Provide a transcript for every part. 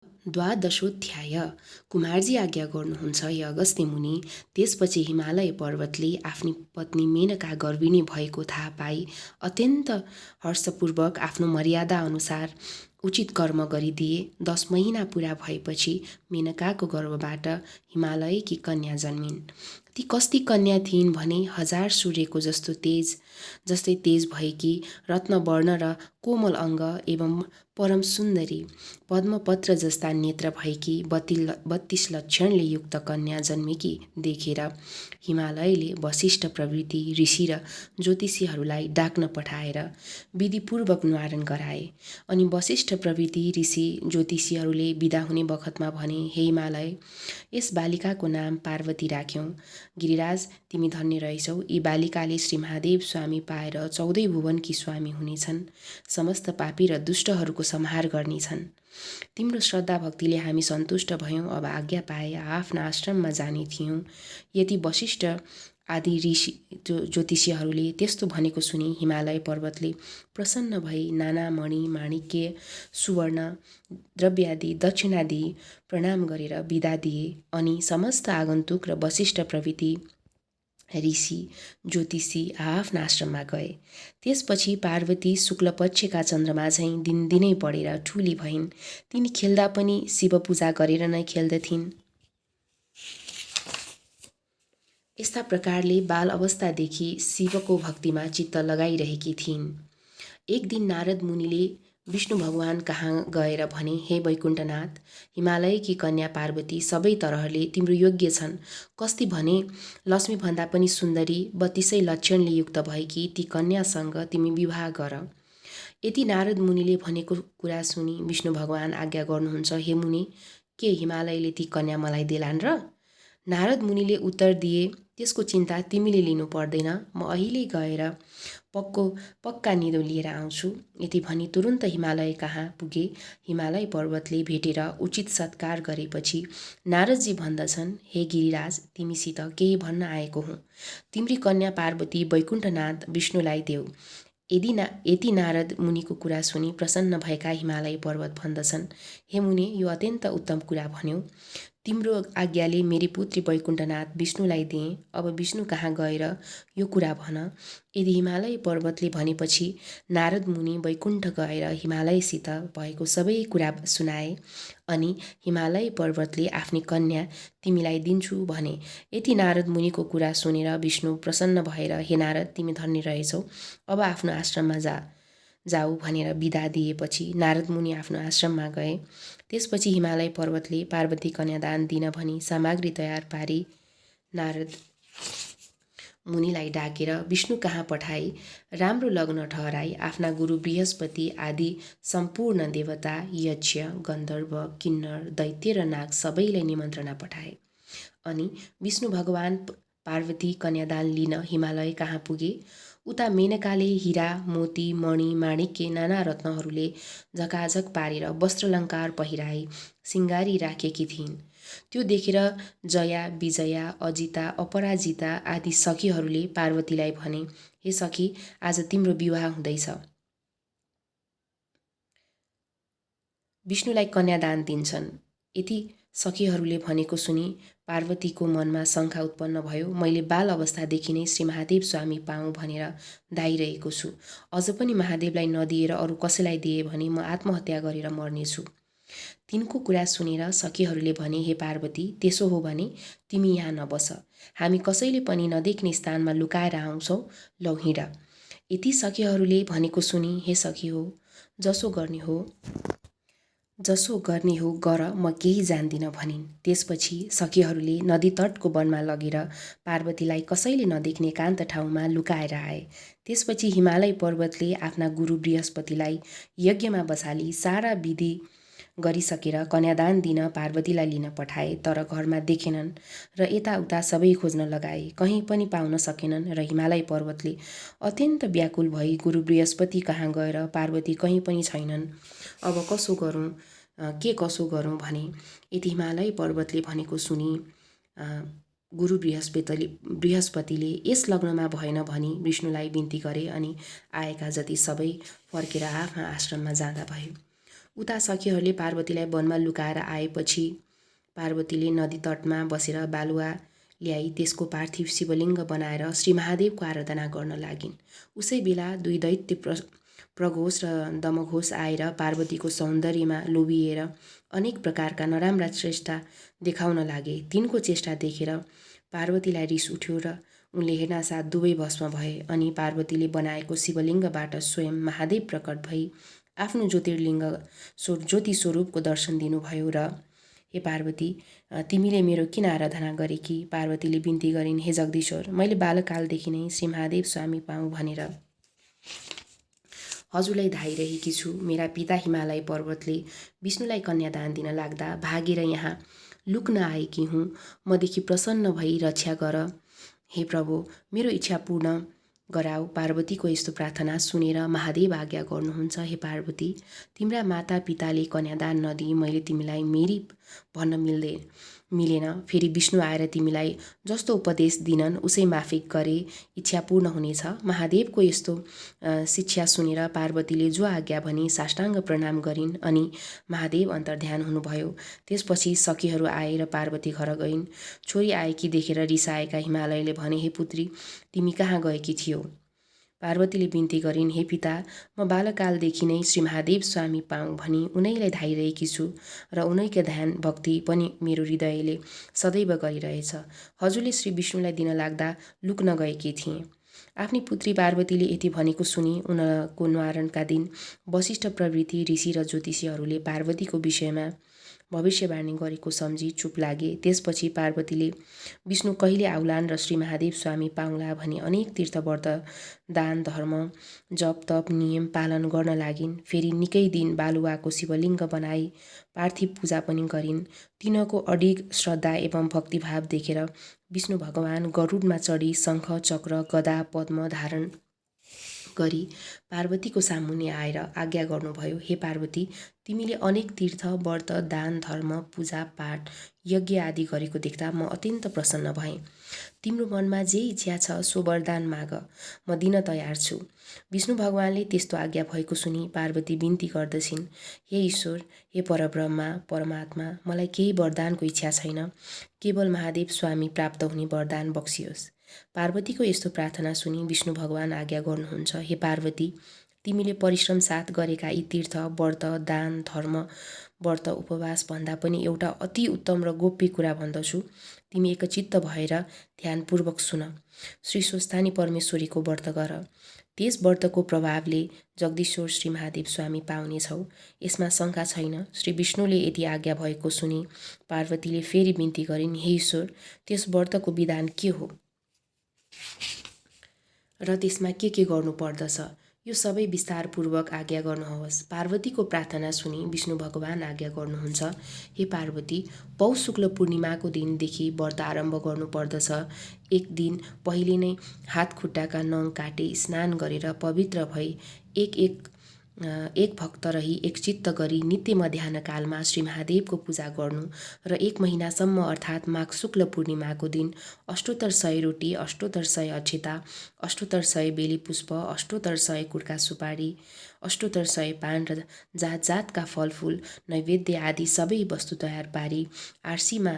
द्वादशोऽध्याय। कुमारजी आज्ञा गर्नुहुन्छ हे अगस्त्य मुनि। त्यसपछि हिमालय पर्वतले आफ्नी पत्नी मेनका गर्भिणी भएको थाहा पाई अत्यन्त हर्षपूर्वक आफ्नो मर्यादा अनुसार उचित कर्म गरिदिए। 10 महिना पुरा भएपछि मेनकाको गर्भबाट हिमालयकी कन्या जन्मिन्। ती कस्ती कन्या थिइन् भने 1000 सूर्यको जस्तै तेज भएकी, रत्नवर्ण र कोमल अङ्ग एवं परम सुन्दरी, पद्मपत्र जस्ता नेत्र भएकी 32 लक्षणले युक्त कन्या जन्मेकी देखेर हिमालयले वशिष्ठ प्रभृति ऋषि र ज्योतिषीहरूलाई डाक्न पठाएर विधिपूर्वक न्वारण गराए। अनि वशिष्ठ प्रभृति ऋषि ज्योतिषीहरूले बिदा हुने बखतमा भने, हे हिमालय, यस बालिकाको नाम पार्वती राख्यौँ। गिरिराज, तिमी धन्य रहेछौ। यी बालिकाले श्री महादेव स्वामी पाएर 14 भुवनकी स्वामी हुनेछन्। समस्त पापी र दुष्टहरूको संहार गर्नेछन्। तिम्रो श्रद्धा भक्तिले हामी सन्तुष्ट भयौँ। अब आज्ञा पाए आफ्ना आश्रममा जाने थियौँ। यति वशिष्ठ आदि ऋषि ज्योतिषीहरूले त्यस्तो भनेको सुनि हिमालय पर्वतले प्रसन्न भई नाना मणि माणिक्य सुवर्ण द्रव्यादि दक्षिणादि प्रणाम गरेर बिदा दिए। अनि समस्त आगन्तुक र वशिष्ठ प्रभृति ऋषि ज्योतिषी आफ्ना आश्रममा गए। त्यसपछि पार्वती शुक्लपक्षका चन्द्रमा झैँ दिनदिनै बढेर ठुली भइन्। तिनी खेल्दा पनि शिव पूजा गरेर नै खेल्दथिन्। यस्ता प्रकारले बाल अवस्थादेखि शिवको भक्तिमा चित्त लगाइरहेकी थिइन्। एक दिन नारद मुनिले विष्णु भगवान कहाँ गएर भने, हे वैकुण्ठनाथ, हिमालयकी कन्या पार्वती सबै तरहले तिम्रो योग्य छन्। कस्ती भने लक्ष्मीभन्दा पनि सुन्दरी 32 लक्षणले युक्त भएकी ती कन्यासँग तिमी विवाह गर। यति नारद मुनिले भनेको कुरा सुनि विष्णु भगवान आज्ञा गर्नुहुन्छ, हे मुनि, के हिमालयले ती कन्या मलाई देलान् र? नारद मुनिले उत्तर दिए, त्यसको चिन्ता तिमीले लिनु पर्दैन। म अहिले गएर पक्का निदो लिएर आउँछु। यति भनी तुरुन्त हिमालय कहाँ पुगे। हिमालय पर्वतले भेटेर उचित सत्कार गरेपछि नारदजी भन्दछन्, हे गिरिराज, तिमीसित केही भन्न आएको हुँ। तिम्री कन्या पार्वती वैकुण्ठनाथ विष्णुलाई देऊ। यति नारद मुनिको कुरा सुनि प्रसन्न भएका हिमालय पर्वत भन्दछन्, हे मुनि, यो अत्यन्त उत्तम कुरा भन्यौ। तिम्रो आज्ञाले मेरी पुत्री वैकुण्ठनाथ विष्णुलाई दिएँ। अब विष्णु कहाँ गएर यो कुरा भन। यदि हिमालय पर्वतले भनेपछि नारद मुनि वैकुण्ठ गएर हिमालयसित भएको सबै कुरा सुनाए। अनि हिमालय पर्वतले आफ्नी कन्या तिमीलाई दिन्छु भने। यति नारद मुनिको कुरा सुनेर विष्णु प्रसन्न भएर, हे नारद, तिमी धन्य रहेछौ। अब आफ्नो आश्रममा जाऊ भनेर बिदा दिएपछि नारद मुनि आफ्नो आश्रममा गए। त्यसपछि हिमालय पर्वतले पार्वती कन्यादान दिन भनी सामग्री तयार पारी नारद मुनिलाई डाकेर विष्णु कहाँ पठाई राम्रो लग्न ठहराई आफ्ना गुरु बृहस्पति आदि सम्पूर्ण देवता, यक्ष, गन्धर्व, किन्नर, दैत्य र नाग सबैलाई निमन्त्रणा पठाए। अनि विष्णु भगवान पार्वती कन्यादान लिन हिमालय कहाँ पुगे। उता मेनकाले हीरा, मोती, मणि, माणिक्य नाना रत्नहरूले झकाझक पारेर वस्त्रालङ्कार पहिराई सिङ्गारी राखेकी थिइन्। त्यो देखेर जया, विजया, अजिता, अपराजिता आदि सखीहरूले पार्वतीलाई भने, हे सखी, आज तिम्रो विवाह हुँदैछ। विष्णुलाई कन्यादान दिन्छन्। यति सखीहरूले भनेको सुनि पार्वतीको मनमा शङ्का उत्पन्न भयो। मैले बाल अवस्थादेखि नै श्री महादेव स्वामी पाऊँ भनेर धाइरहेको छु। अझ पनि महादेवलाई नदिएर अरू कसैलाई दिए भने म आत्महत्या गरेर मर्नेछु। तिनको कुरा सुनेर सखीहरूले भने, हे पार्वती, त्यसो हो भने तिमी यहाँ नबस। हामी कसैले पनि नदेख्ने स्थानमा लुकाएर आउँछौ। लौ हिँड। यति सखीहरूले भनेको सुनि, हे सखी हो, जसो गर्ने हो गर, म केही जान्दिनँ भनिन्। त्यसपछि सखीहरूले नदी तटको वनमा लगेर पार्वतीलाई कसैले नदेख्ने एकान्त ठाउँमा लुकाएर आए। त्यसपछि हिमालय पर्वतले आफ्ना गुरु बृहस्पतिलाई यज्ञमा बसाली सारा विधि गरिसकेर कन्यादान दिन पार्वतीलाई लिन पठाए। तर घरमा देखेनन् र यताउता सबै खोज्न लगाए, कहीँ पनि पाउन सकेनन्। र हिमालय पर्वतले अत्यन्त व्याकुल भई गुरु बृहस्पति कहाँ गएर पार्वती कहीँ पनि छैनन्। अब के कसो गरौँ भने। यति हिमालय पर्वतले भनेको सुनि गुरु बृहस्पतिले यस लग्नमा भएन भनी विष्णुलाई बिन्ती गरे। अनि आएका जति सबै फर्केर आफ्ना आश्रममा जाँदा भयो। उता सखीहरूले पार्वतीलाई वनमा लुकाएर आएपछि पार्वतीले नदी तटमा बसेर बालुवा ल्याई त्यसको पार्थिव शिवलिङ्ग बनाएर श्री महादेवको आराधना गर्न लागिन्। उसै बेला दुई दैत्य प्रघोष र दमघोष आएर पार्वतीको सौन्दर्यमा लोभिएर अनेक प्रकारका नराम्रा चेष्टा देखाउन लागे। तिनको चेष्टा देखेर पार्वतीलाई रिस उठ्यो र उनले हेर्नासाथ दुवै भस्म भए। अनि पार्वतीले बनाएको शिवलिङ्गबाट स्वयं महादेव प्रकट भई आफ्नो ज्योति स्वरूपको दर्शन दिनुभयो र हे पार्वती, तिमीले मेरो किन आराधना गरेकी? पार्वतीले बिन्ती गरिन्, हे जगदीश्वर, मैले बालकालदेखि नै श्री महादेव स्वामी पाऊँ भनेर हजुरलाई धाइरहेकी छु। मेरा पिता हिमालय पर्वतले विष्णुलाई कन्यादान दिन लाग्दा भागेर यहाँ लुक्न आएकी हुँ। मदेखि प्रसन्न भई रक्षा गर। हे प्रभु, मेरो इच्छा पूर्ण गराऊ। पार्वतीको यस्तो प्रार्थना सुनेर महादेव आज्ञा गर्नुहुन्छ, हे पार्वती, तिम्रा माता पिताले कन्यादान नदिई मैले तिमीलाई मेरी भन्न मिलेन। फेरि विष्णु आएर तिमीलाई जस्तो उपदेश दिनन् उसै माफिक गरे इच्छा पूर्ण हुनेछ। महादेवको यस्तो शिक्षा सुनेर पार्वतीले जो आज्ञा भने साष्टाङ्ग प्रणाम गरिन् अनि महादेव अन्तर्ध्यान हुनुभयो। त्यसपछि सखीहरू आएर पार्वती घर गइन्। छोरी आएकी देखेर रिसाएका हिमालयले भने, हे पुत्री, तिमी कहाँ गएकी थियौ? पार्वतीले बिन्ती गरिन्, हे पिता, म बालकालदेखि नै श्री महादेव स्वामी पाऊँ भनी उनैलाई धाइरहेकी छु र उनैका ध्यान भक्ति पनि मेरो हृदयले सदैव गरिरहेछ। हजुरले श्री विष्णुलाई दिन लाग्दा लुक्न गएकी थिएँ। आफ्नी पुत्री पार्वतीले यति भनेको सुनि उनको न्वारणका दिन वशिष्ठ प्रभृति ऋषि र ज्योतिषीहरूले पार्वतीको विषयमा भविष्यवाणी गरेको सम्झी चुप लागे। त्यसपछि पार्वतीले विष्णु कहिले आउलान् र श्री महादेव स्वामी पाउला भनी अनेक तीर्थ व्रत दान धर्म जप तप नियम पालन गर्न लागिन्। फेरि निकै दिन बालुवाको शिवलिङ्ग बनाई पार्थिव पूजा पनि गरिन्। तिनको अडिग श्रद्धा एवं भक्तिभाव देखेर विष्णु भगवान गरुडमा चढी शङ्ख चक्र गदा पद्म धारण गरी पार्वतीको सामुन्ने आएर आज्ञा गर्नुभयो, हे पार्वती, तिमीले अनेक तीर्थ व्रत दान धर्म पूजा पाठ यज्ञ आदि गरेको देख्दा म अत्यन्त प्रसन्न भएँ। तिम्रो मनमा जे इच्छा छ सो वरदान माग, म दिन तयार छु। विष्णु भगवानले त्यस्तो आज्ञा भएको सुनि पार्वती बिन्ती गर्दछिन्, हे ईश्वर, हे परब्रह्मा परमात्मा, मलाई केही वरदानको इच्छा छैन, केवल महादेव स्वामी प्राप्त हुने वरदान बक्सियोस्। पार्वतीको यस्तो प्रार्थना सुनि विष्णु भगवान आज्ञा गर्नुहुन्छ, हे पार्वती, तिमीले परिश्रम साथ गरेका यी तीर्थ व्रत दान धर्म व्रत उपवास भन्दा पनि एउटा अति उत्तम र गोप्य कुरा भन्दछु। तिमी एकचित्त भएर ध्यानपूर्वक सुन। श्री स्वस्थानी परमेश्वरीको व्रत गर। त्यस व्रतको प्रभावले जगदीश्वर श्री महादेव स्वामी पाउनेछौ। यसमा शङ्का छैन। श्री विष्णुले यति आज्ञा भएको सुनि पार्वतीले फेरि बिन्ती गरिन्, हे ईश्वर, त्यस व्रतको विधान के हो र त्यसमा के गर्नु पर्दछ, यो सबै विस्तारपूर्वक आज्ञा गर्नुहोस्। पार्वतीको प्रार्थना सुनि विष्णु भगवान आज्ञा गर्नुहुन्छ, हे पार्वती, पौष शुक्ल पूर्णिमाको दिनदेखि व्रत आरम्भ गर्नुपर्दछ। एक दिन पहिले नै हात खुट्टाका नङ काटे स्नान गरेर पवित्र भई एक भक्त रही एक चित्त गरी नित्य मध्याह्न कालमा श्री महादेवको पूजा गर्नु र 1 महिनासम्म अर्थात् माघ शुक्ल पूर्णिमाको दिन 7800 रोटी, 7800 अक्षता, 7800 बेली पुष्प, 7800 कुड्का सुपारी, 7800 पान र जात जातका फलफुल नैवेद्य आदि सबै वस्तु तयार पारी आरसीमा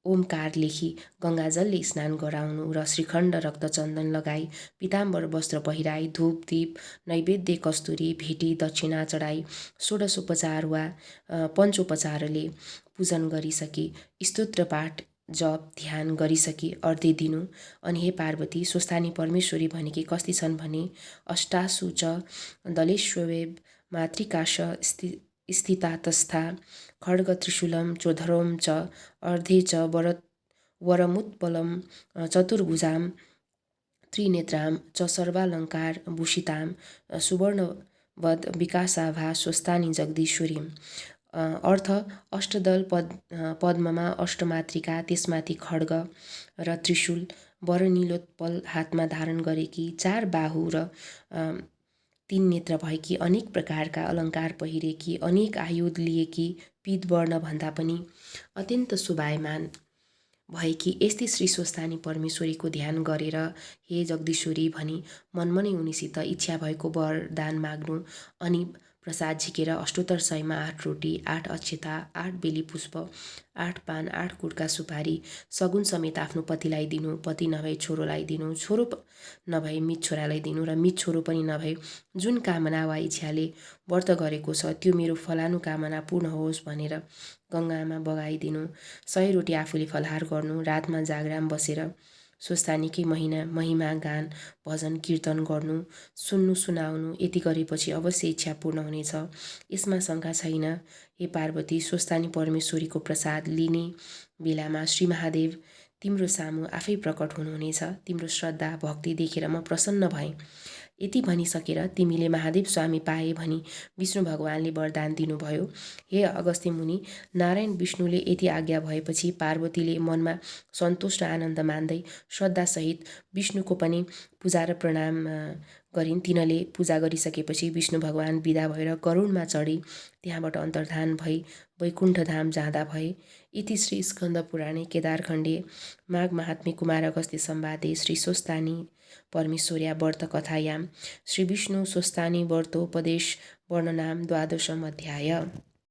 ओमकार लेखी गङ्गाजलले स्नान गराउनु र श्रीखण्ड रक्तचन्दन लगाई पीताम्बर वस्त्र पहिराई धूप दीप नैवेद्य कस्तुरी भेटी दक्षिणा चढाई षोडशोपचार वा पञ्चोपचारले पूजन गरिसकी स्तोत्र पाठ जप ध्यान गरिसकी अर्धे दिनु। अनि हे पार्वती, स्वस्थानी परमेश्वरी भनेकी कस्ती छन् भने अष्टासु च दलेष्वेव मातृकाश स्थितातस्था खड्ग त्रिशूलं चोधरं च अर्धे च वरमुत्पलं चतुर्भुजां त्रिनेत्रां च सर्वालङ्कार भूषितां सुवर्णवद् विकासाभा स्वस्थानी जगदीश्वरीम्। अर्थ अष्टदल पद्ममा अष्टमातृका, त्यसमाथि खड्ग र त्रिशूल, वरनीलोत्पल हातमा धारण गरेकी, 4 बाहु र 3 नेत्र भएकी, अनेक प्रकारका अलङ्कार पहिरेकी, अनेक आयुध लिएकी, पीतवर्ण भन्दा पनि अत्यन्त शोभायमान भएकी यस्तै श्री स्वस्थानी परमेश्वरीको ध्यान गरेर हे जगदीश्वरी भनी मनमनै उनीसित इच्छा भएको वरदान माग्नु। अनि प्रसाद झिकेर अष्टोत्तर 100मा 8 रोटी, 8 अक्षता, 8 बेली पुष्प, 8 पान, 8 कुटका सुपारी सगुन समेत आफ्नो पतिलाई दिनु, पति नभए छोरोलाई दिनु, छोरो नभए मित छोरालाई दिनु र मित छोरो पनि नभए जुन कामना वा इच्छाले व्रत गरेको छ त्यो मेरो फलानु कामना पूर्ण होस् भनेर गङ्गामा बगाइदिनु। 100 रोटी आफूले फलाहार गर्नु, रातमा जागराम बसेर स्वस्थानीकै महिमा गान भजन कीर्तन गर्नु, सुन्नु सुनाउनु। यति गरेपछि अवश्य इच्छा पूर्ण हुनेछ, यसमा शङ्का छैन। हे पार्वती, स्वस्थानी परमेश्वरीको प्रसाद लिने बेलामा श्री महादेव तिम्रो सामु आफै प्रकट हुनुहुनेछ। तिम्रो श्रद्धा भक्ति देखेर म प्रसन्न भएँ। यति भनिसकेर तिमीले महादेव स्वामी पाए भनी विष्णु भगवानले वरदान दिनुभयो। हे अगस्त्य मुनि, नारायण विष्णुले यति आज्ञा भएपछि पार्वतीले मनमा सन्तोष र आनन्द मान्दै श्रद्धासहित विष्णुको पनि पूजा र प्रणाम गरिन्। तिनले पूजा गरिसकेपछि विष्णु भगवान विदा भएर गरुडमा चढी त्यहाँबाट अन्तर्धान भई वैकुण्ठधाम जाँदा भए। इति श्री स्कन्द पुराणे केदारखण्डे माघ महात्म्ये कुमार अगस्त्य संवादे श्री स्वस्थानी परमेश्वर्या व्रत कथायां श्री विष्णु स्वस्थानी व्रतोपदेश वर्णनाम 12 अध्याय।